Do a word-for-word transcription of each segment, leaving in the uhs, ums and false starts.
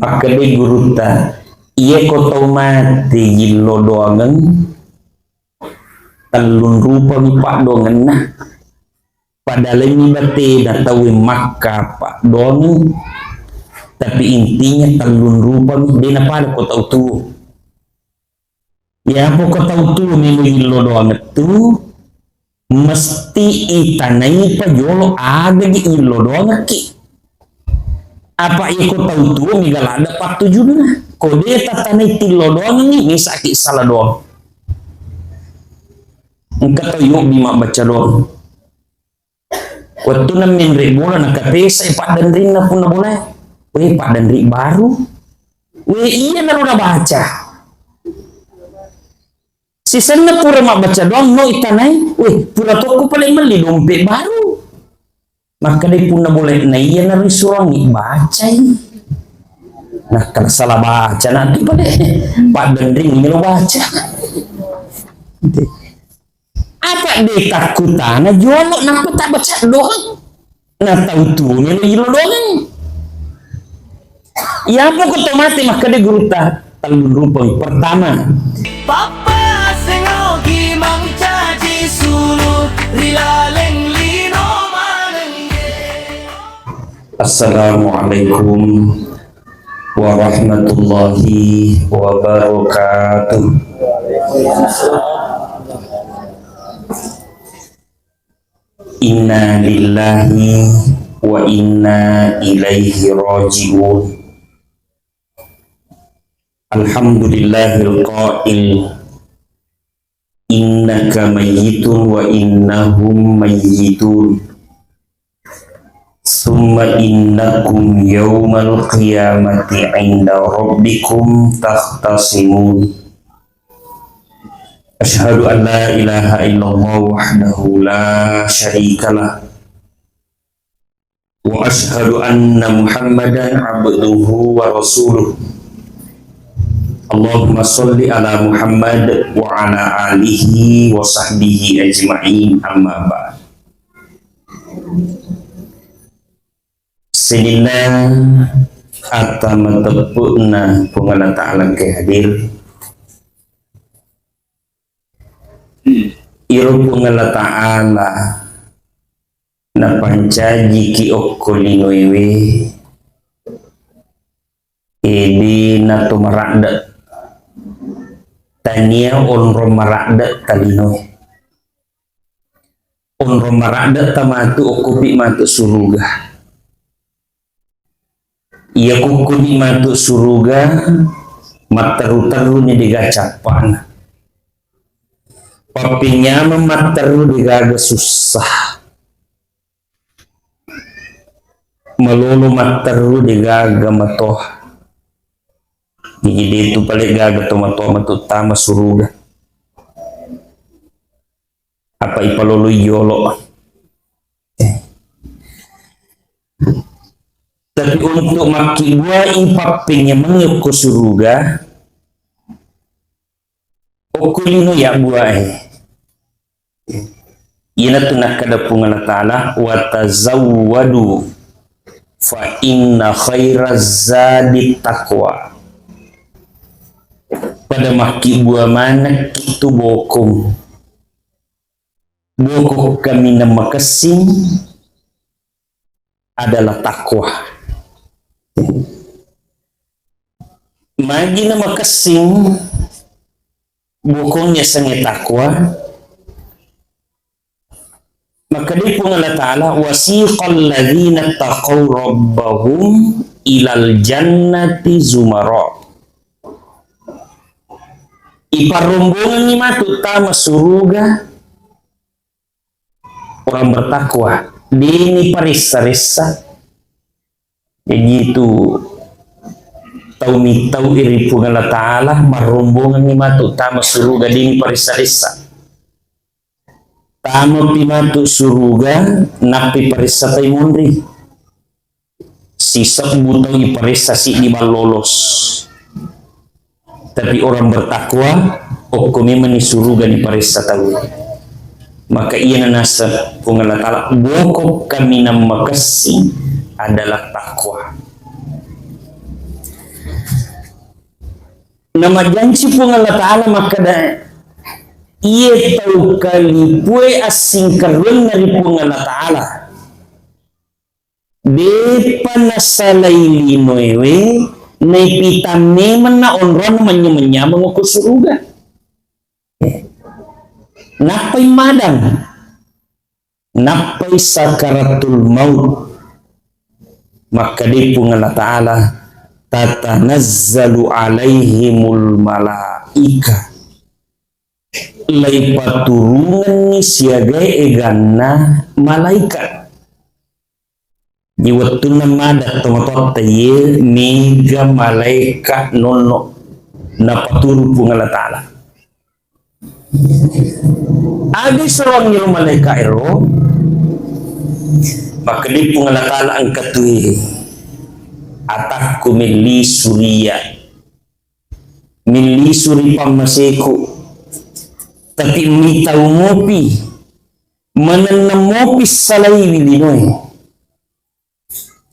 Makkedai gurutta, iyako tau mate yillo doangeng, tellung rupami paddoangenna. Pada laingngi batena tauwe makka paddoangeng, tapi intinya tellung rupami, de napada ko tau tuo. Iyapoko tau tuo melo yillo doangettu, mesti itanaipa jolo aga di illo doangekki. Apa iko tau tuo mega ladde pattujunna. Ko de tatanai tillo doangengngi, misaki sala doang. Engka tau yobbi mabbaca doang. Wettunna menre bola, nakapesai paddenrinna punna bolae. We, paddenri baru. We, iyanaro nabaca. Sisenna pura mabbaca doang, no itanai, we, pura tokko pale melli dompe baru. Makkedai punna bolae, na iyanaro isurangi bacai. Nakkeda sala baca nanti pale. Paddenringngi lo baca. Apa de takkutana jolo nappa tabbaca doang? Na tau tuo melo yillo doang. Iyapoko to mate makkeda gurutta, tellung rupami. Pertama, pappasengoki mancaji sulu ri laleng lino manengge. Assalamualaikum warahmatullahi wabarakatuh. Inna lillahi wa inna ilaihi raji'un. Alhamdulillahil qail, innaka mayyitun wa innahum mayyitun. Summa innakum yaumal qiyamati inda rabbikum takhtasimun. Asyhadu an la ilaha illallah wahdahu la syarikalah. Wa asyhadu anna Muhammadan abduhu wa rasuluh. Allahumma shalli ala Muhammad wa ala alihi wa sahbihi ajma'in, amma ba'd. Sininna atta mateppe'na Puang Allah Ta'ala engkae hadir. Iro Puang Allah Ta'ala napancajiki okko linoewe, ede nato maradde. Tania onrong maradde talinoe. Onrong maradde tamatu okkopi matu suruga. Iya kukkuni matu suruga, matteru-teruni dega cappana. Pappinyameng matteru degaga sussa. Malolo matteru degaga matoa. Jadi detu pale gaga to matoa matu tama suruga. Apa ipaloloi jolo. Tapi untuk makkibbuai pappenyamengnge ko suruga, okko lino yabbuae. Iyanatu nakkeda Puang Allah Ta'ala, "Wa tazawwadu fa inna khairaz zadi taqwa." Pada makkibbua manekki tu bokong. Bokong kaminang makessing adalah takwa. Magi na makessing bokong yasengnge takwa? Makkedai Puang Allah Ta'ala, "Wasiqal ladzina taqaw rabbahum ilal jannati zumara." Iparrombongengngi matu tama suruga orang bertakwa, deni paressa-ressa. Jadi itu tau mitau iri Puang Allah Ta'ala, marrombongengngi matu tama suruga, deni paressa-ressa. Tamapi matu suruga, nappi paressa tai monri. Sisebbu tau iparessa siddi bang lolos. Tapi orang bertakwa, okko memenni suruga niparessa tau. Maka iya nanaseng Puang Allah Ta'ala, bokong kaminang makessing adalah takwa. Namajanci Puang Allah Ta'ala makkeda, iye tau kalipue assingkerruanna ri Puang Allah Ta'ala, depa nasalai linoewe, naipitang memenna onronna manyameng-nyameng ko suruga. Nappai madang, nappai sakaratul maut. Makkedai Puang Allah Ta'ala, tatanazzalu alaihimul malaika. Laipaturungenni siagae eganna malaika. Di wettunna mada tomatoatta iye, mega malaika nonno napaturu Puang Allah Ta'ala. Aga iseroangngi ro malaika ero, makkedai Puang Allah Ta'ala, engka tui atakku melli suria, melli suri pammaseku, tapi mitau mopi, manenna mopi salaiwi linoe.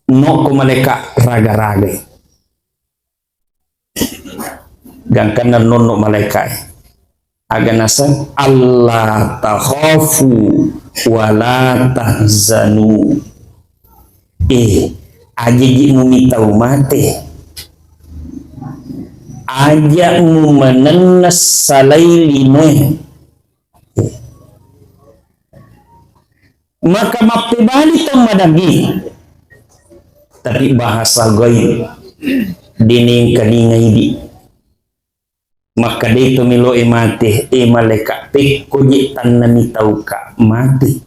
Nokko malaika raga-ragai. Gangkanna nonno malaikae. Aga naseng, "Alla takhafu wa la tahzanu." Eh, aja ji mumitau mate. Aja mumanenna salai linoe. Maka mappebali tau madangnge, tapi bahasa gaib, denengkalinga idi. Makkedai to meloe mate, e malaika, pekko je tanna mitauka mate.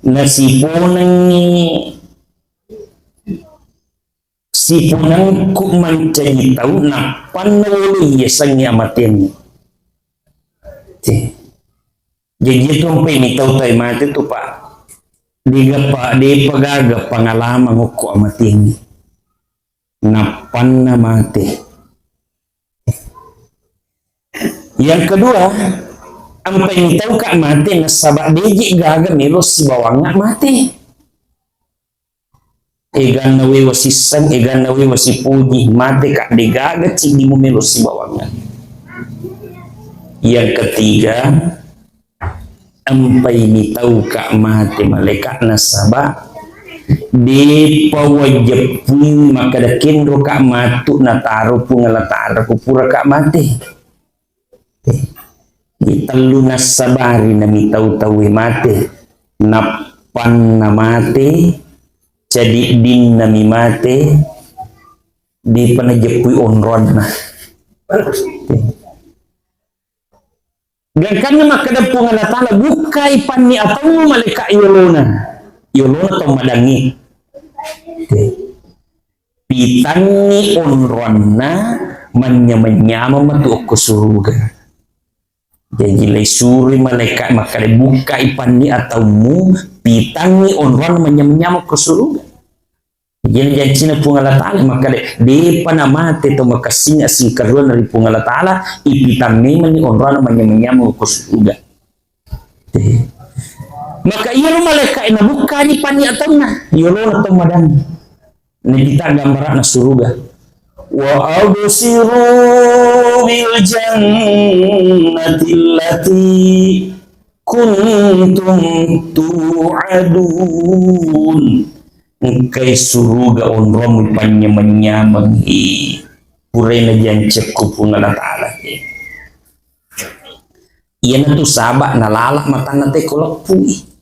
Nasiponengngi siponengku mancaji tau, nappanna wolo iyasengnge amateangnge. Te. Jaji tu ampai mitau tau mate tu, Pak. Degaga pa, depa gaga pengalaman okko amateangnge. Nappanna mate. Yang kedua, ampai mitauka mate nasaba deji gaga melo sibawangnga mate. Eganna wewa sisseng, eganna wewa sipuji, mateka degaga ciddimu melo sibawangnga. Yang ketiga, ampai mitauka mate malaika nasaba depa wajeppui makkeda kenroka matu nataro Puang Allah Ta'ala ko puraka mate. Di tellu nassabari namitau tauwe mate, nappanna mate, cadiddinna mi mate, depa najeppui onronna. Gangkanna makkeda Puang Allah Ta'ala, bukkai panni atau malaika yolona. Yolona tau madangngi. Pitangngi onronna manynyameng-nyameng matu okko suruga. Jaji laisuroi malaika makkeda, bukkai panni ataummu, pitangngi onronna manynyameng-nyameng okko suruga. Jadi jancina Puang Allah Ta'ala makkeda, depa namate to makassinga singkarruanna ri Puang Allah Ta'ala, ipitang memenni onronna manynyameng-nyameng okko suruga. Maka iyaro malaika'e nabukkani panni ataunna, yolona tau madangngi. Napita gambara'na suruga. Wa abshiru bil jannati allati kuntum tu'adun. Engkai suruga onrommu panynyameng-nyamengngi. Puraina jancekku Puang Allah Ta'ala. Iyanatu saba' nalala matanna teko leppui.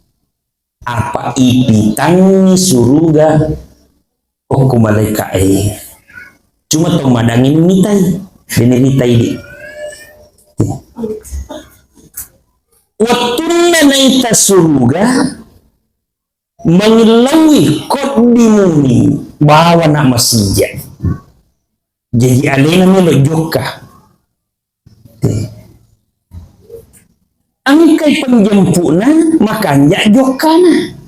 Apa ipitangngi suruga okko malaika'e. Cuma tau madangngi mitai, dena ritai di. Wettunna naita suruga, mangillauwi koddimuni bawana masija. Jaji alena melo jokka. Engkai penjempu'na, makanja jokkana.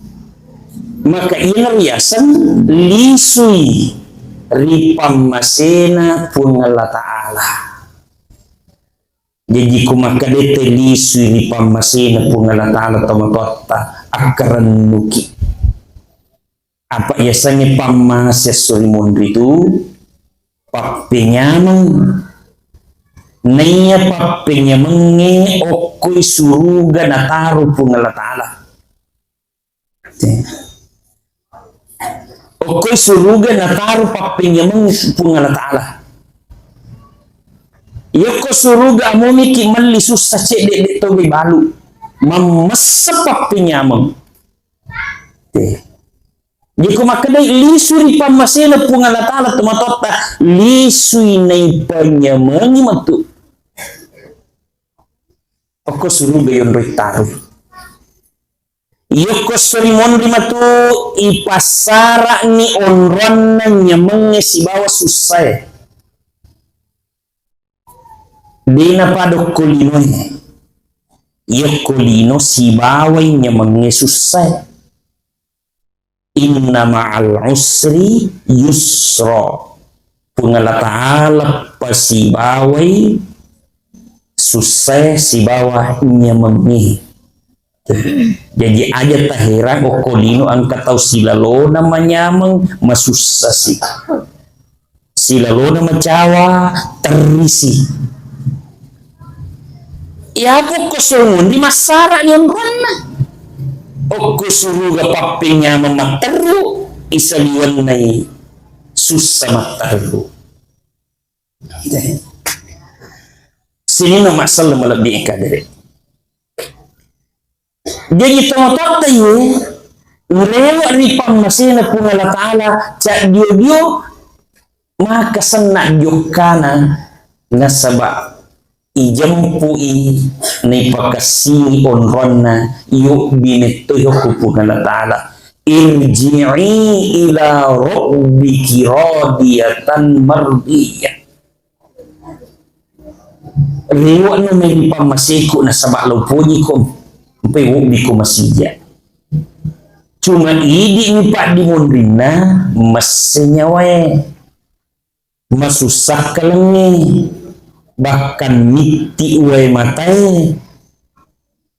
Maka iyana riaseng lisui ri pammasena Puang Allah Ta'ala. Jaji ko makkeda te lisui ri pammasena Puang Allah Ta'ala tomatoatta, akkarennuki. Apa yasengnge pammase esso ri monri tu, pappenyameng, Naiya pappenyamengnge okkoi suruga nataru Puang Allah Ta'ala. Okkoi suruga nataru pappenyameng Puang Allah Ta'ala. Yokko suruga amomiki melli sussa cedde de toga ibalu. Mammessa pappenyameng. Te. Jeko makkedai lisuri pammasena Puang Allah Ta'ala tomatoatta, lisui naipenyamengi matu. Okko suruga yonroi taru. Yokko sori monri matu ipassara'ni onronna nyamengnge sibawa sussae. Dena pada okko linoe. Yokko lino sibawai nyamengnge sussae. Inna ma'al usri yusra. Puang Allah Ta'ala pasibawai sussae sibawa nyamengnge. Jaji aja taherang okko lino engka tau silalona manyameng masussasi. Silalona macawa terrisi. Iya pokko soro monri massara'ni onronna. Okko suruga pappenyameng matteru, isaliwennai sussa matteru. Sininna massalla malebbi engka dere. Jaji tomatoatta iye, rewe ri pammasena Puang Allah Ta'ala, caddio-dio maka senna jokkana, nasaba ijempu'i, naipakessingi onronna, yobbi metto yokko Puang Allah Ta'ala. Irji'i ila rabbiki radiyatan mardiyah. Rewe'no mai ri pammaseku nasaba lao pojiko, mpai wobbiko masija. Cuma idi'mi paddimonrinna messe nyawae, masussa kalengnge, bahkan mitti wae matae.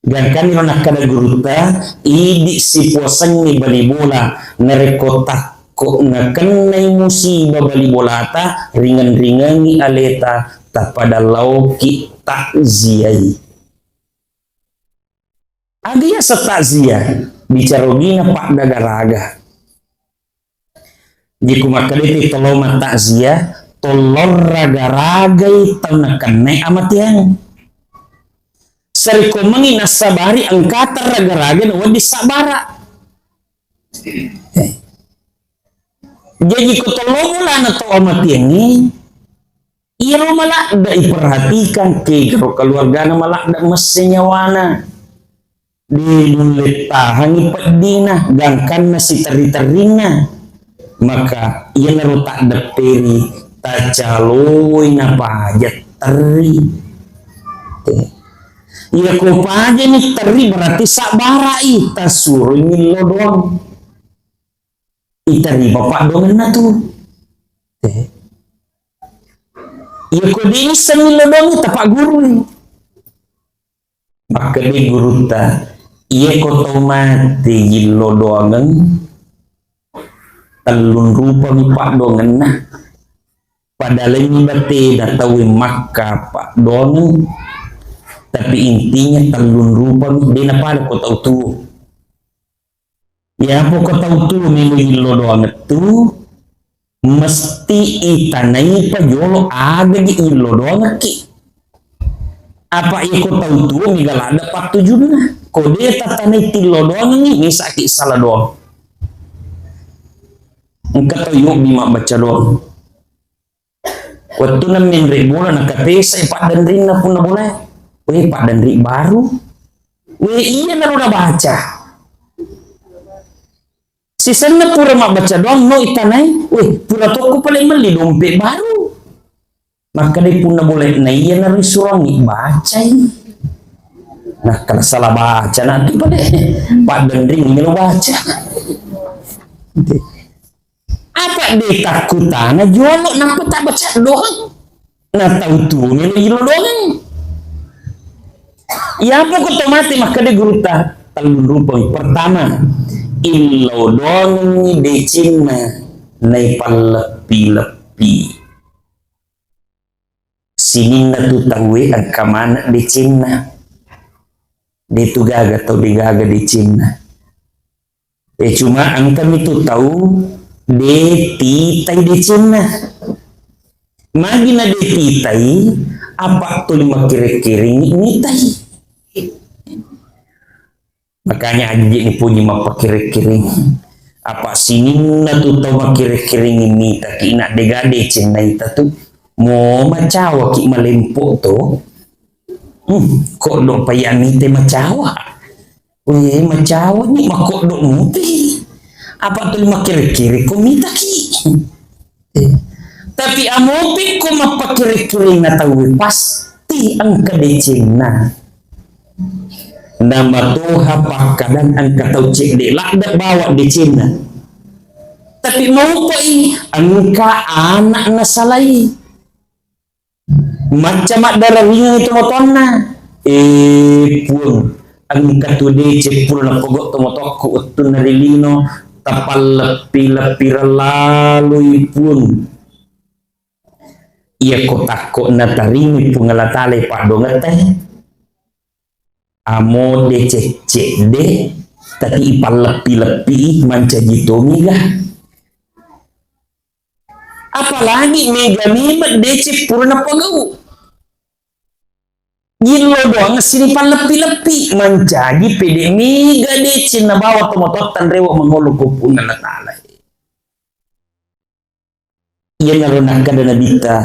Gangkaniro nakkeda gurutta, idi sipuasengngi bali bola, narekko takko nakennai musiba bali bolata, ringeng-ringengi aleta, tapada laoki takziai. Aga yaseng takziah? Bicara ogina paddagaraga. Jiko makkedai tollo mattakziah, tollo raga-ragai tau nakennai amatiang. Sarekko mengi nassabari engkata raga-raga na wedding sabbara. Eh. Jaji ko tollo bolana tau amatiangnge, iyaro maladde iperhatikan kegaro keluargana maladde messe nyawana. De nulle tahangi peddina, gangkanna siterri-terrinna. Maka iyanaro taddepperi, tacaloi napaja terri. Iya ko pajani terri berarti sabbarai, tasuroi millo doang. Iterima paddoangenna tu. Iya ko de nissenni millo doang, tapaggurui. Makkedai gurutta, iya ko tau mate yillo doangeng, tellung rupami paddoangenna. Padahal ini batena tauwe makka paddoangeng, tapi intinya tellung rupami, de napada ko tau tuo. Yapo ko tau tuo melo yillo doangettu, mesti itanaipa jolo aga di illo doangekki. Apa iko tau tuo mega ladde pattujunna. Ko de tatanai tillo doangengi, misaki sala doang. Engka tau yobbi mabbaca doang. Wettunna menre bola, nakapesai paddenrinna punna bolae. Weh, paddenri baru. Weh, iyanaro nabaca. Sisenna pura mabbaca doang, no itanai, weh, pura tokko pale melli dompet baru. Makkedai punna bolae, na iyanaro isurangi bacai. Nah, kalau salah baca nanti pale paddenringi melo baca. Apa de takkutana jolo nappa tabbaca doang. Na tau tuo melo illo doangeng. Yapo ko to mate makkeda gurutta, tellung rupami. Pertama, illo doangengngi decenna naipalleppi-leppi. Sininna tu tauwe engka maneng decenna. De tu gaga tau de gaga decenna. Eh, cuma engkami tu tau de titai decenna. Magi na de titai, apa tuli makkere-kerengi mitai. Makanya aja ni puji mappakere-kerengi. Apa sininna tu tau makkere-kerengi mitaki na de gaga decenna ita tu. Mo macawaki malempo to. Hmm, koddo paya mite macawa. Weh, macawa ni makoddo mupi. Apa tu makkere-kere ko mitaki. Eh, tapi amopi ko mappakere-kere na tauwe pasti engka decenna. Namatoha pakkadang engka tau cedde ladde bawa decenna. Tapi maupai engka anak nasalai. Macca maddararingang tomatoanna. Eh, Puang, engka tu deceng pura napogau tomatoakku wettunna ri lino, tapalleppi-leppi lalui, Puang. Iyako takko natarimai Puang Allah Taala paddongetta, amo deceng cedde, tapi ipalleppi-leppi mancaji to mega. Apalagi mega memeng deceng pura napogau. Gillo doang sini palleppi-leppi, mancaji pede mega deceng nabawa tomatoatta rewa mangolo ko Puang Allah Taala. Iyanaro nakkeda Nabitta,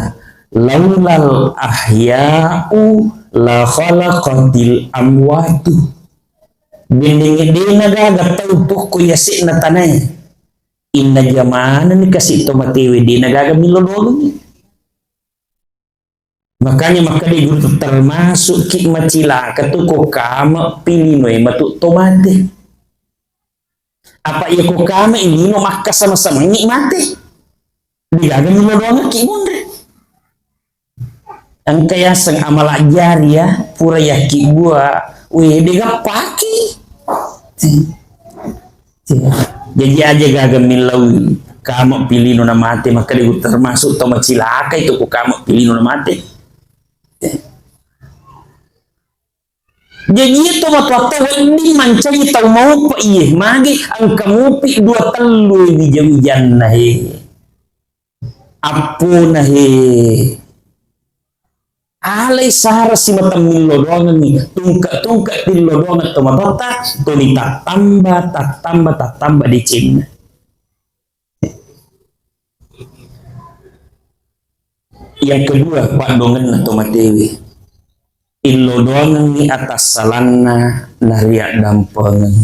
"Laulal ahya'u la khalaqatil amwatu." Bennengnge de nagaga tau tokko yase'na tanae. Inna jamanani kasi tomatewe de nagaga millo doangengngi. Makanya makkeda guru, termasuk ki macilaka tu ko kama pilinoe matu tomate. Apa iya ko kama ilino makkasama-samangi mate. Degaga millo doangekki monre. Engka yaseng amala jari ya, pura yakki bua, we degappaki. Jaji aja gaga millau kama pilino na mate, makkeda termasuk to macilaka itu ko kama pilino na mate. Jaji iya tomatoatta wedding mancaji tau maupa iye, magi engka mupi dua tellu wija-wijanna he. Appona he. Alai sara simata millo doangengngi, tungke-tungke tillo doangeng tomatoatta, tuli tattamba, tattamba, tattamba decenna. Yang kedua, paddongenna tomatewe. Illo doangengngi atassalanna nariaddampengeng.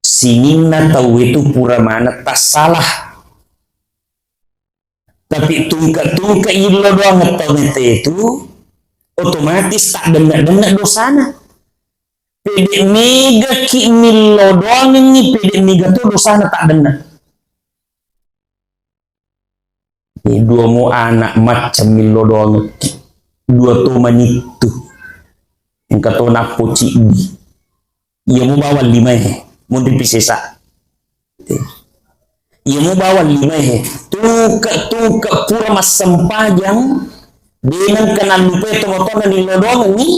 Sininna tauwe tu pura maneng tassala. Tapi tungke-tungke illo doangeng tomate tu, otomatis taddenna-denna dosana. Pede mega ki millo doangengngi, pede mega to dosana taddenna. Dua mo anak macca millo doangekki. Dua to manittu. Engka to nappo ciddi. Iya mo bawang lima e. Munri pisesa. Iya mo bawang lima e. Tuke-tuke pura massempajang. Deneng kenal lupa to motona millo doangengngi.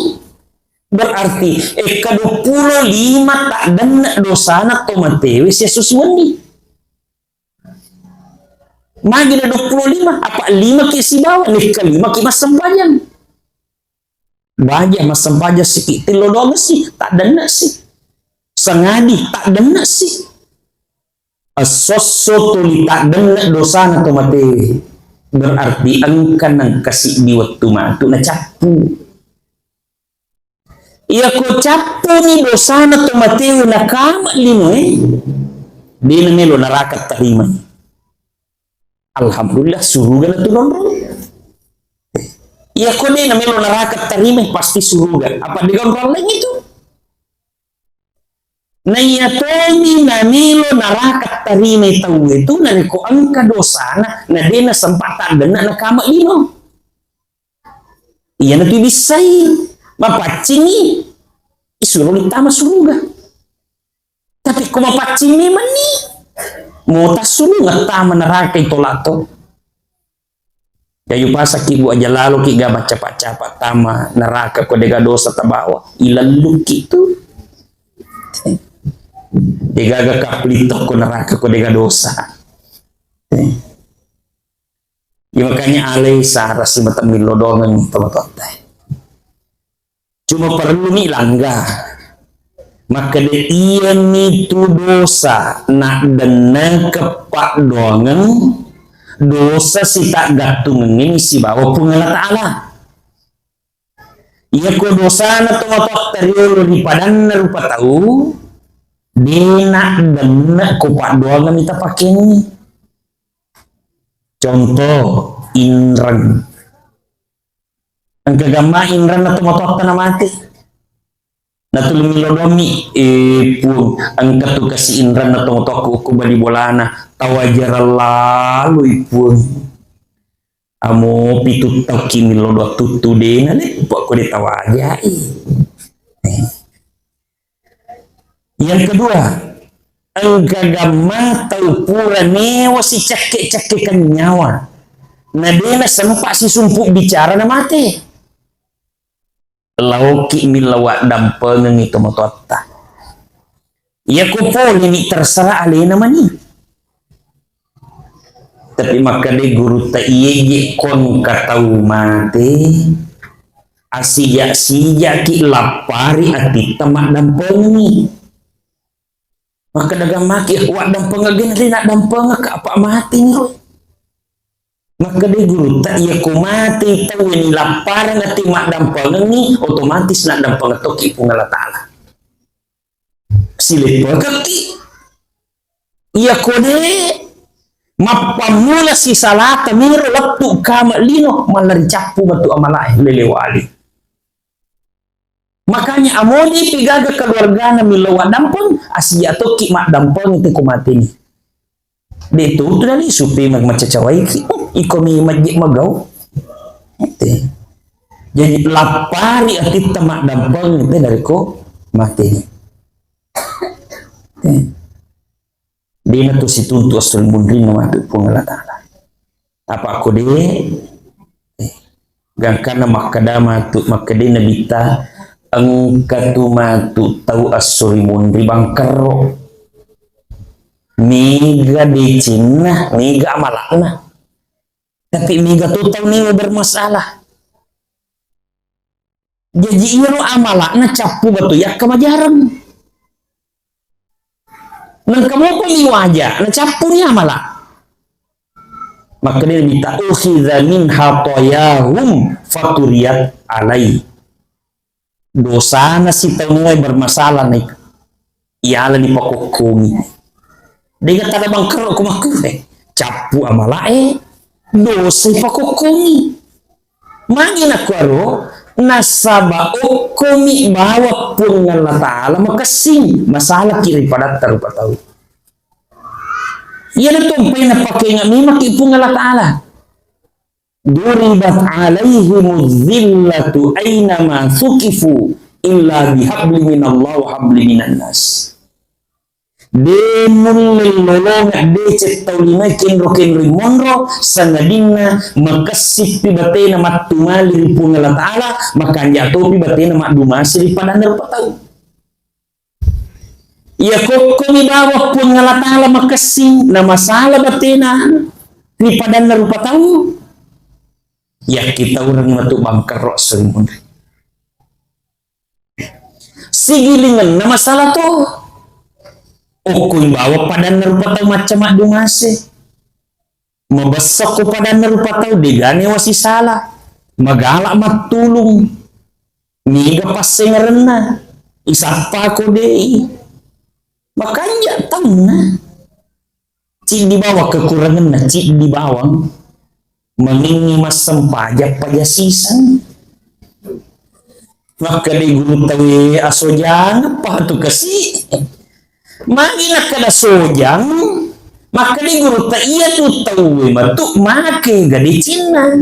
Berarti ekka dua puluh lima taddenna dosana to matewe sia susuwenni. Magi na dua puluh lima, apa lima ki sibawa, nikka lima ki massempajang. Baja massempajang siki tillo doang si, taddenna si. Sangadi, taddenna si. Essosso tuli taddenna dosana to matewe. Berarti engka nengka siddi wettu matu nacappu. Iyako cappuni dosana to matewe nakama linoe, de namelo naraka tarimai. Alhamdulillah, suruga na tu ronrong. Iyako de namelo naraka tarimai, pasti suruga. Apa de ronrong lain itu? Na iya tomi namelo naraka tarimai tauwe tu, narekko engka dosana, na de nasempa taddenna nakama lino. Iyanatu ibissai, mapaccingi, isuro tama suruga. Tapi ko mapaccing memanni, mota suruga tama neraka itolato. Jaji upasakki, Bu, aja laloki ga maccapa-capa tama neraka ko dega dosa tabawa. Ilellukki tu. Degaga kapling tokko neraka ko dega dosa. Ya, makanya alai sara simata millo dongeng tomatoatta. Cuma perluni langga. Makkeda iyami tu dosa naddennekeng paddoangeng, dosa sitaggattungengngi sibawa Puang Allah Ta'ala. Iyako dosana tomatoatta riolo ri padanna rupa tau, de naddenne ko paddoangengngi tapakengngi. Contoh, inreng. Engka gamma inrenna tomatoatta namate. Natuli millo domi, eh, Puang, engka tu kasi inrenna tomatoakku ko bali bolana, tawajarang laloi, Puang. Amo pitu taukki millo doang tuttu, de naleppa ko de tawajai. Eh. Yang kedua, engka gamma tau pura newa sicakke-cakkekeng nyawa, na de nasempa sisumpu bicara namate. Laoki millau waddampengengngi tomatoatta. Iyako poleni terserah alena mani. Tapi makkeda gurutta, iyeje ko engka tau mate, asija-sijaki lappari atitta maddampengengngi. Makkeda gammaki, waddampengeng gena de naddampengekka, apa mateni ro. Makkeda gurutta, iyako mate tau ni lappareng ati maddampengengngi, otomatis naddampengeng tokki Puang Allah Ta'ala. Sileppekekki. Iyako de mappammula sisalata miro lettu kama lino, mallari cappu matu amalae, lelewali. Makanya amoni pigaga keluargana millau waddampeng, asija tokki maddampengi te ko mateni. De tu tu dali supi ma-, macacawaiki. Iko mi majje magau. Te. Jadi lappari atitta maddampengi te narekko mateni. Te. Dena tu situntu esso ri munrinna matu Puang Allah Ta'ala. Apa ko de, eh, gangkanna makkeda matu, makkeda Nabitta, engka tu matu tau esso ri munri bangkerro. Mega decenna, mega amalakna. Tapi mega tu tau newa bermasalah. Jaji iyaro amalakna cappu batu yakka majareng. Nengka mopa liwaja, nacappuni amala. Makkedai Nabitta, "Ukhidha min khatayahum faturiyat alai." Dosana sitaungnge bermasalah ni, iyalani pakokkongi. Dega tada bangkero ko makkue. Cappu amalae, dosai pakokkongi. Magi nakkuaro, nasaba okkomi bawa Puang Allah Ta'ala makessing, masalaki ri padatta rupa tau. Iyana tompai napakenga memaki Puang Allah Ta'ala. Duribat alaihimuz zillatu ainama sukifu illa bihabli minallah wa habli minan nas. De mulle lolonga deceng tau linoe kenro-kenroi monro, sangadinna makessippi batena mattumali ri Puang Allah Ta'ala, makanja topi batena maddumasi ri padanna rupa tau. Iya kokkomi bawa Puang Allah Ta'ala makessing, na masala batena ri padanna rupa tau, yakkitaureng matu bangkerro sering munri. Sigilingenna masalah to. Okko ibawa padanna rupa tau macca maddumase. Mabessa ko padanna rupa tau, degane wasisala. Magala mattulung. Mega passengerenna. Isappa ko dei. Makanja taunna. Ciddi bawang kekuranganna, ciddi bawang. Mangingi massempajang paja siseng. Makkeda guru tawe asojang apa tu kasi. Magi nakkeda sojang, makkeda guru ta iya tu tawe matu make gade cinna.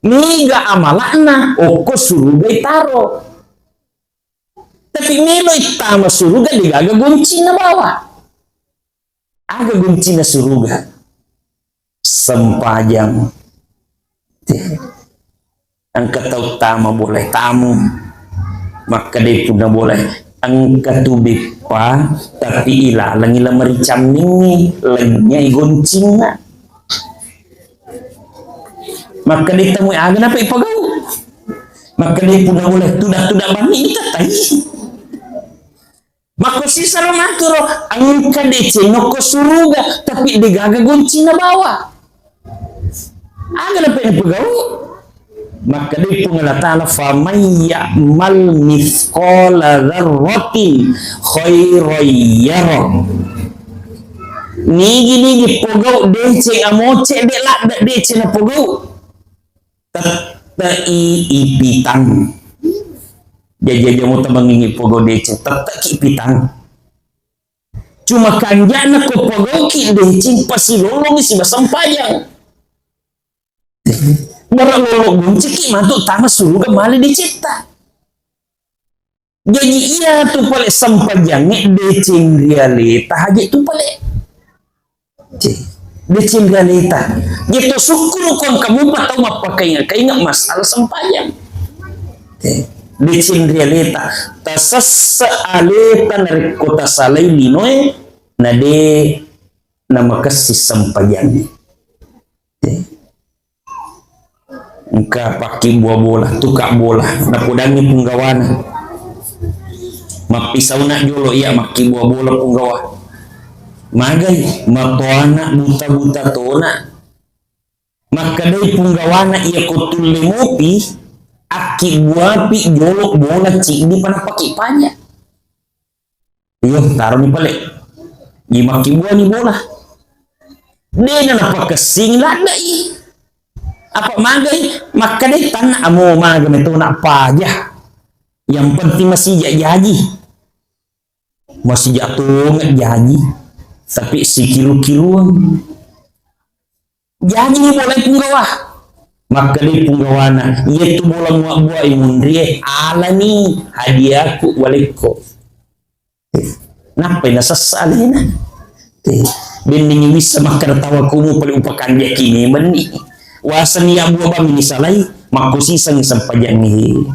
Mega amalakna okko suruga itaro. Tapi melo ittama suruga degaga goncinna bawa. Aga goncinna suruga? Sempajang. Te, Engka tau tama bolae tamu. Makkedai punna bolae, engka tu beppa, tapi ilalengi la maricammingngi, lenynya'i goncinna. Makkedai tamu, aga napa ipagau? Makkedai punna bolae, tuda-tuda banni itattai. Makko sisaro maturo, engka deceng okko suruga, tapi degaga goncinna bawa. Aga napa ipegau? Makkedai Puang Allah Ta'ala, "Faman ya'mal mithqala dzarratin khairan yarah." Nigi-nigi pogau deceng amoce, de ladde deceng napogau. Tette'i ipitang. Jaji aja mutabangngi pogau deceng, tette'ki ipitang. Cuma kanja'na ko pogauki deceng, pasilolongi siba sempajang. Bara lolo gonciki matu tama suruga male decetta. Jaji iya tu pale sempajangnge deceng ri aleta haji tu pale. Cek. Deceng ri aleta. Gitu sukkuru ko engka mupa tau mappakainga-kainga masalah sempajang. Cek. Deceng ri aleta. Tasessa aleta narekko tasalai linoe, na de namakessi sempajangnge. Cek. Engka pakkibua bola, tuka bola, napodangngi punggawana. Mappisauna jolo iya makkibua bola punggawa. Magai, matoana buta-buta tona. Makkedai punggawana, iya ko tulle mopi, akkibuapi jolo bola ciddi pa napaki panya. Iyo, taroni pale. Imakkibuani bola. Dena napakessing ladde'i. Apa magai makkedai tanna amo maga metona paja. Yang penting masija jaji. Masija tonga jaji. Tapi sikiru-kiruang. Jaji ni bola punggawa. Makkedai punggawana, "Iya tu bola muabbuai munrie, alani hadiahku walekko." Nappai nasessa alena. Bendingi wissa makkeda tawa kumu pale upakanjaki memeng ni. Wasani abbua bang ni salai, makkusiseng sempajangngi.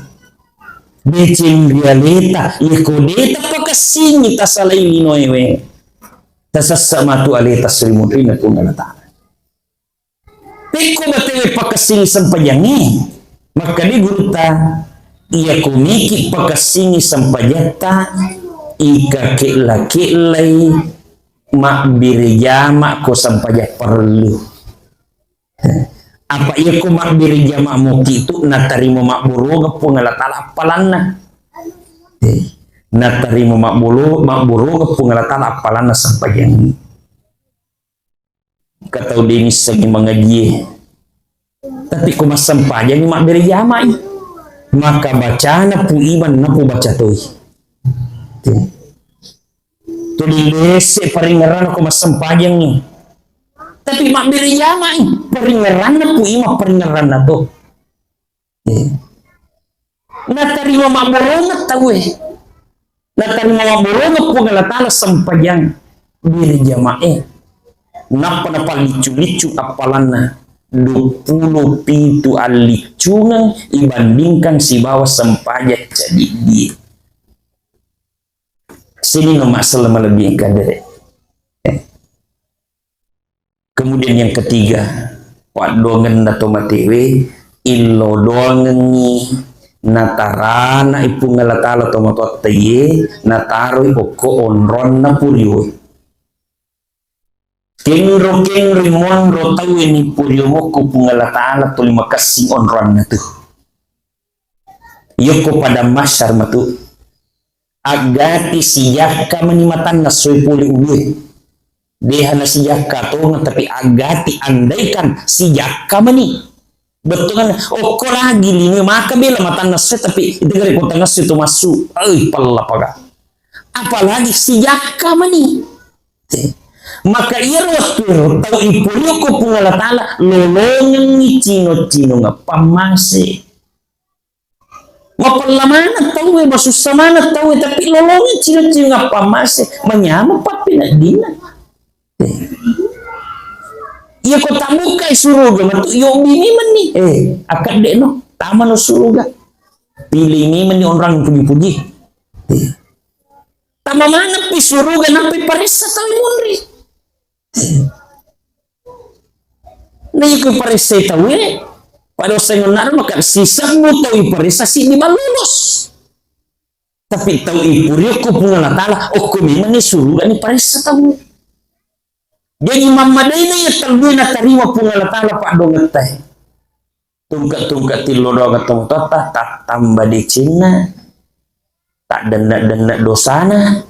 Deceng ri aleta, iya ko de tapakessingi tasalai linoewe. Tasessa matu aleta sirimunrinna Puang Allah Ta'ala. Pekko matewe pakessingi sempajangnge, makkeda gurutta, iya ko meki pakessingi sempajatta, ika kella-kellai mabbere jama ko sempajang parellu. Apa iya ko mabbere jama moki tu natarima mabborongeng Puang Allah Ta'ala appalanna. Natarima mabboro-, mabborongeng Puang Allah Ta'ala appalanna sempajangnge. Engka tau de missengi mangajie. Tapi ko massempajangi mabbere jamai. Maka bacana pu iman napu baca toi. Tuh. Tuli lese paringeranna ko massempajangi. Tapi mabbere jamai. Paringeranna pu iman paringeranna to. Eh. Natarima mabborongeng tauwe. Natarima mabborongeng Puang Allah Ta'ala sempajang bere jamae. Nappa napalliccu-liccu appalanna duappulo pitu alliccungeng ibandingkan sibawa sempajang cadiddie. Sininna masalah malebbi engka dere. Eh. Kemudian yang ketiga, paddoangenna to matewe, illo doangengngi natarana i Puang Allah Ta'ala to matoatta iye, nataroi okko onronna purioe. Kenro-kenro monro tauwe ni purio mokko Puang Allah Ta'ala tuli makessing onronna tu. Yokko padang mahsyar matu. Aggati sijakka mani matanna soe pole ulue. Deha na sijakka tongeng, tapi aggati andaikan sijakka mani. Bettuanna, okko lagi linoe maka bela matanna soe, tapi itegare ko tangasso tu massu. Ai, pella paga. Apalagi sijakka mani. Maka iyaro wettuero tau ipolio ko Puang Allah Ta'ala, lolongengngi cino-cinongeng pammase. Mapella maneng tauwe, masussa maneng tauwe, tapi lolongi cina-cina pammase, manyameng pappeneddinna. Eh. Iya ko tabbukai suruga matu, yobbi memeng ni. Eh, akkedde no. Tamano suruga. Pilih memang ni orang puji-puji. Tama manappi suruga, nappi paressa tau munri. Na iko paressa tau e, pada usai ngonna maka sisebbu tau iparessa siddi malulus. Tapi tau ipuriokko Puang Allah Ta'ala, okko memang ni suruga ni paressa tau. Jadi mammadaina iya tellue natarima Puang Allah Ta'ala paddongetta e. Tungke-tungke tillo doang tomatoatta, tattamba decenna, taddenna-denna dosana,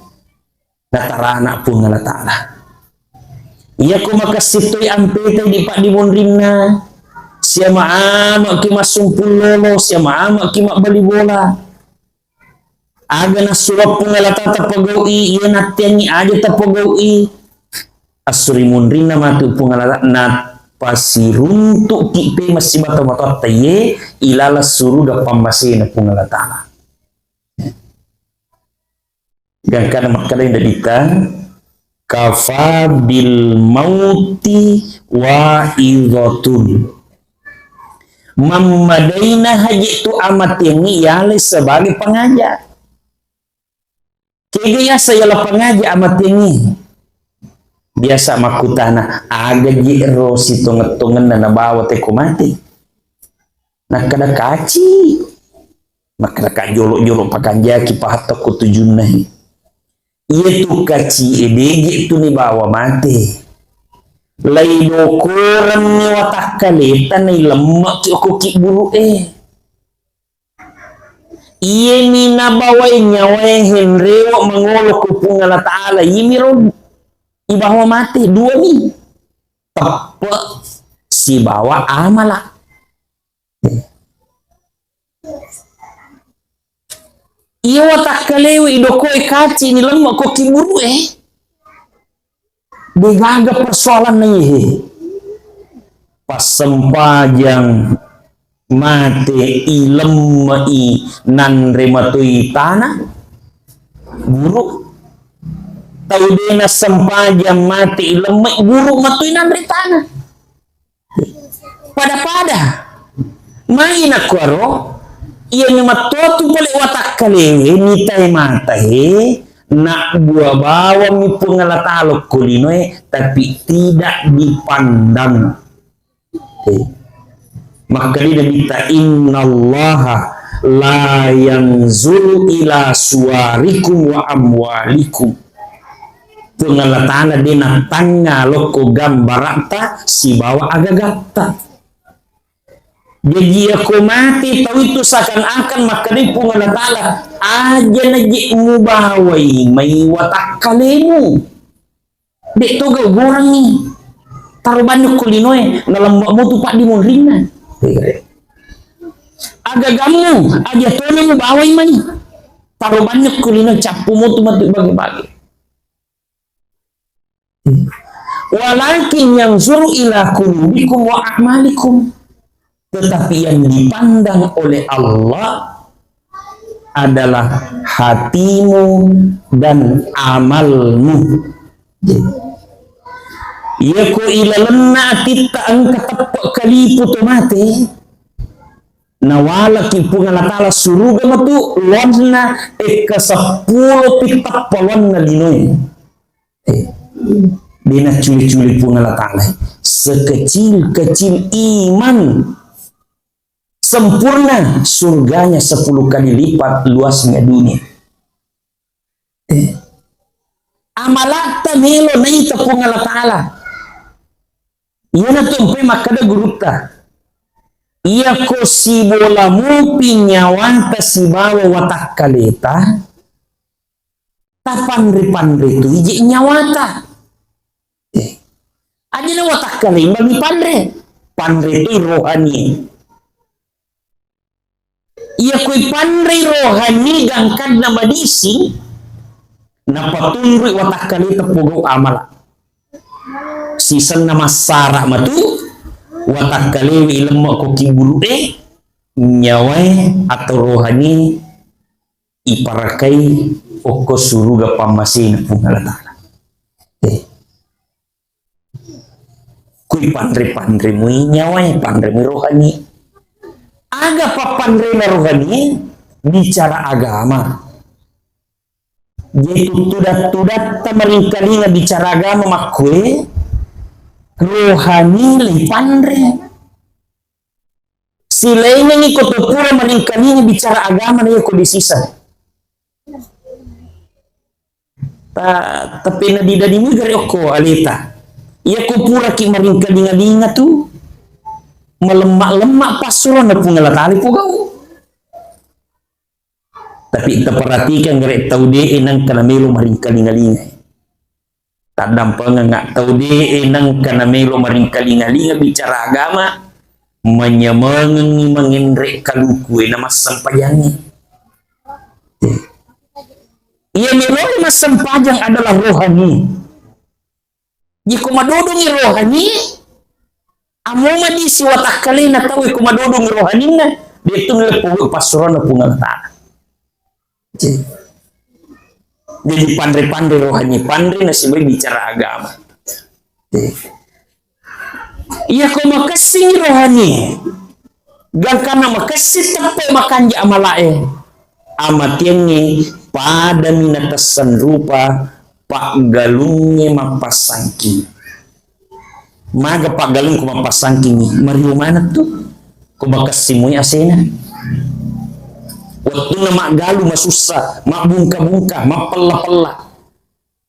natarana Puang Allah Ta'ala. Iyako makessing toi ampeta di paddimonrinna, siama-amaki massumpung lolo, siama-amaki mabbali bola. Aga nassuroang Puang Allah Ta'ala tapogau'i, iya natteangngi aja tapogau'i. Assuri munrinna matu Puang Allah Ta'ala, napasiruntu'ki pe massiba tomatoatta iye ilaleng suruga pammasena Puang Allah Ta'ala. Gangkana makkeda Nabitta, "Kafa bil mauti wa'idhatun." Mammadaina haji tu amatengngi yalai sebagai pengaja. Kega yasa yala pengaja amatengngi? Biasa makkutana, aga ji ro sitongeng-tongenna nabawa teko mate? Nakkeda kaci. Makkeda ka jolo-jolo pakanjaki pahatta ko tujunna. Iya tu kaci e dege tu nibawa mate. Lai dokorenni watakkaleta nailemmeki okko kiburu e. Iyemi nabawai nyawae henrewa mangolo ko Puang Allah Ta'ala, iyemi ro ibawa mate, dua mi. Teppe sibawa amala. Iya watakkalewe idokoe kaci ni lemma ko kiburu e. Degaga persoalanna iye. Passempajang mate ilemmei nanre matoi tana guru. Tau de nassempajang mate ilemmei guru matoi nanre tana. Pada-pada. Mai nakuaro, iyami mattotu pole watakkalewe, mitae matae, nabbua bawammi Puang Allah Ta'ala ko linoe, tapi tidak dipandang. Eh. Makkedai Nabitta, "Innallaha la yanzuru ila suwarikum wa amwalikum." Puang Allah Ta'ala de natangnga lokko gambara'ta sibawa agagatta. Jaji iyako mate tau itu seakan-akan makkedai Puang Allah Ta'ala, "Aja naje mubawai mai watakkalemu. De to gau gorangngi. Taro banyu ko linoe, nalemba mutu paddimonrinna. Agagammu, aja tona mubawai mai. Taro banyu ko linoe, cappu mutu matu bage-bage." Walakin yanzuru ila qulubikum wa a'malikum. Tetapi yang dipandang oleh Allah adalah hatimu dan amalmu. Iyako ilalenna atitta engka teppe kalipu to mate, nawalaki Puang Allah Ta'ala suruga matu lonna ekka seppulo pi teppa lonna linoe. Eh, de nacculi-culi Puang Allah Ta'ala. Sekecil-kecil iman sempurna, surganya sepuluh kali lipat luasnya dunia. Eh, amalatta melo naita Puang Allah Ta'ala. Iyana tu empai makkeda gurutta. Iyako sibola mupi nyawata sibawa watakkaleta, tapanre-panre tu ije nyawata. Eh, aja na watakkalemba mi panre. Panre tu rohani. Iya kui panre rohani gangkanna madising, napatunrui watakkaleta pogau amala. Sisenna massara matu, watakkalewi ilemma ko kiburu e, nyawae atau rohani iparakai okko suruga pammasena Puang Allah Ta'ala. Eh. Kui panre-panre mui nyawae, panre mui rohani. Aga pappanrena rohani? Bicara agama. Jadi tudang-tudatta maringkalinga bicara agama makkue, rohani lei panre. Silaingengi ko to pura maringkalinga bicara agama na iya ko disisa. Ta, tapi na didadi migare okko aleta. Iya ko pura ki maringkalinga-linga tu, melemma-lemma passurana Puang Allah Ta'ala pugau. Tapi taperhatikan gare tau de'e nengka namelo maringkalinga-linga. Taddampengengnga tau de'e nengka namelo maringkalinga-linga bicara agama, manyamengengngi mangenre kalukue na massempajangnge. Iya meloe massempajang adalah rohani. Iko madodongi rohani, amo madi siwatakkalena tau iko madodongi rohaninna, de tu naleppogau passurana Puang Allah Ta'ala. Jadi panre-panre rohani, panre nasibai bicara agama. Iya ko makessing rohani, gangkanna makessing teppe makanja amalae, amatiangnge padami natessan rupa paggalungnge mappassangki. Maga paggalung ko mappassangkingngi, mario maneng tu ko makessing moi asena. Wettunna maggalu masussa, mabbungka-bungka, mappella-pella.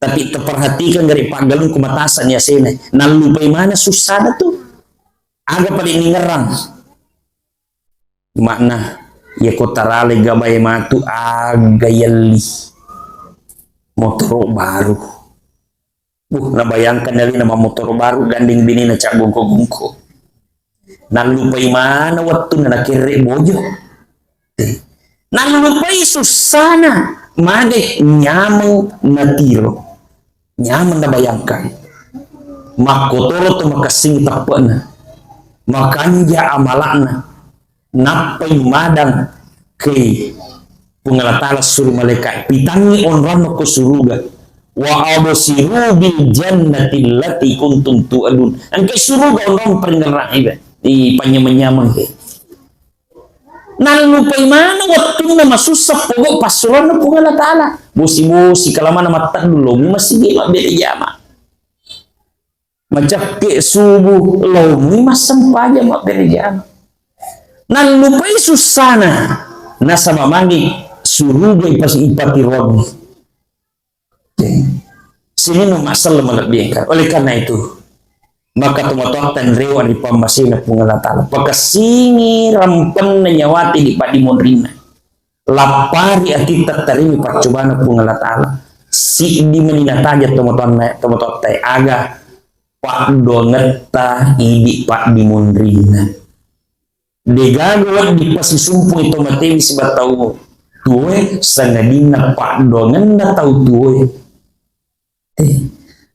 Tapi taperhatikan gare paggalung ko matasani asena, nallupai maneng sussana tu. Aga pale ningerang. Makna, iya ko tarale gabae matu aga yelli motoro baru. Uh, nabayangkan alena mammotoro baru gandeng binena caggongko-gongko. Nallupai mana wettunna nakerre bojo. Eh, nallupai sussana, magai nyameng natiro. Nyameng nabayangkan. Makkotoro to makessing teppe'na. Makanja amala'na. Nappai madang ke Puang Allah Ta'ala suru malaika pitangngi onronna ko suruga. Wa absiru bil jannati allati kuntum tu'adun. Engka suruga onrong paringerang iba. Di panyameng-nyameng ke. Nallupai mana wettunna masussa pogau passuranna Puang Allah Ta'ala. Bosi-bosi kalamana mattaddu lomi masigi mabbere jama. Macakke subuh, laoni massempajang mabbere jama. Nallupai sussana, nasaba magi suruga ipas-, ipatiroangi. Oke. Sininna masalah malebbi engka. Oleh karena itu, maka tomatoatta nrewa ri pammasena Puang Allah Ta'ala. Pakessingi rampenna nyawati di paddimonrinna. Lappari atitta tarimi paccobana Puang Allah Ta'ala. Siddi meni nataja tomatoanna, tomatoatta aga paddoangetta idi paddimonrinna. Degaga wedding pasisumpungi tomatewe siba tau tuoe, sangadinna paddoangenna tau tuoe. Eh,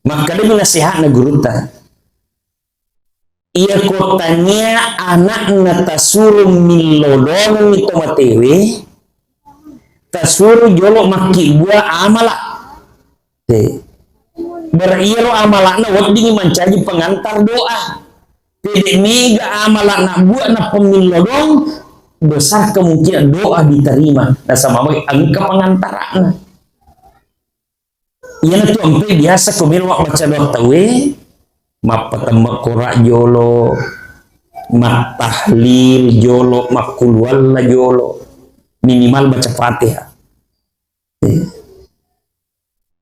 makkedami nasehatna gurutta, iya ko tania anakna tasuro millo doangengngi tomatewe, tasuro jolo makkibbua amala. Eh, ber-, iyaro amala'na weddingngi mancaji pengantar doa. Pede mega amala'na buat na pemillo doang, besar kemungkinan doa diterima. Nasaba engka pengantara'na. Iyanatu ampe biasa ko melo mabbaca doa tauwe, mappatemma Qur'an jolo, mattahlil jolo, makkuluwalla jolo, minimal baca Fatihah. Eh.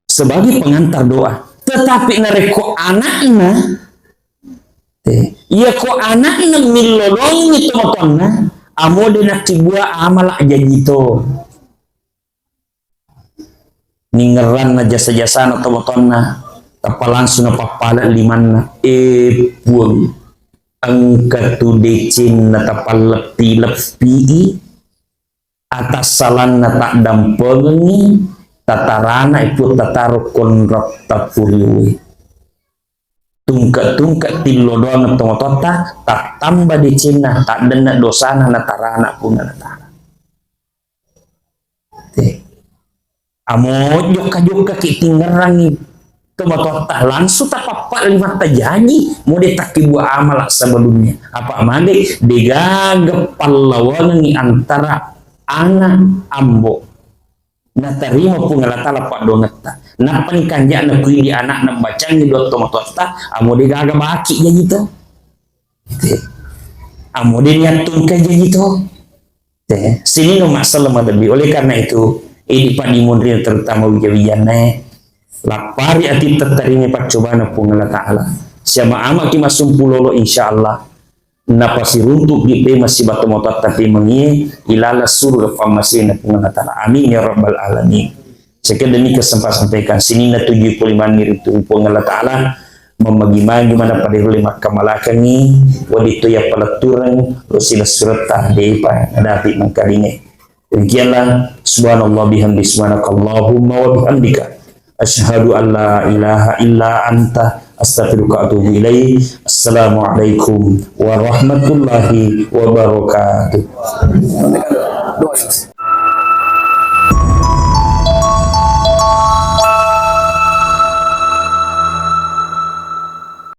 Sebagai pengantar doa. Tetapi narekko anakna, eh, iya ko anakna millo doangngi tomatoanna, amo de nakkibua amala jaji to. Ningerranna jasa-jasana tomatoanna, tappa langsung napappala limanna. Eh, Puang, engka tu decenna tapalleppi-leppi i, atassalanna taddampengengngi, tatarana i Puang tataro konratta purioe. Tungke-tungke tillo doang tomatoatta, tattamba decenna, taddenna dosana, natarana Puang Allah Ta'ala. Eh. Amo jokka-jokka ki tingerrangi tomatoatta langsung tapappa limatta jaji, mode takkibua amala sebelumnya. Apa mage degaga pallawangengi antara anak ambo. Natarima Puang Allah Ta'ala paddoangetta. Nappani kanja'na kuidi anakna bacangi doa tomatoatta, amo degaga baki jaji to. Te. Amo de niattungkai jaji to. Te. Sininna masalah malebbi. Oleh karena itu, idi padimonri terutama wija-wijanna, lappari ati tatarima paccobana Puang Allah Ta'ala. Siama amaki massumpulolo, insya Allah. Napasiruntu'ki pemeng sibawa tomatoatta pemengie ilala suruga pammasena Puang Allah Ta'ala. Amin ya rabbal alamin. Sekedeni kesempatan sampaikan sininna tuju puluh lima ritu Puang Allah Ta'ala. Memagi-magi mana pada rule makkamalakangi waditto ya palettureng lo sila suretta depa nadapi mengkalinge. Demikianlah, subhanallah bihamdi, subhanakallahumma wa bihamdika. Asyhadu an la ilaha illa anta, astaghfiruka wa atubu ilaik. Assalamualaikum warahmatullahi wabarakatuh.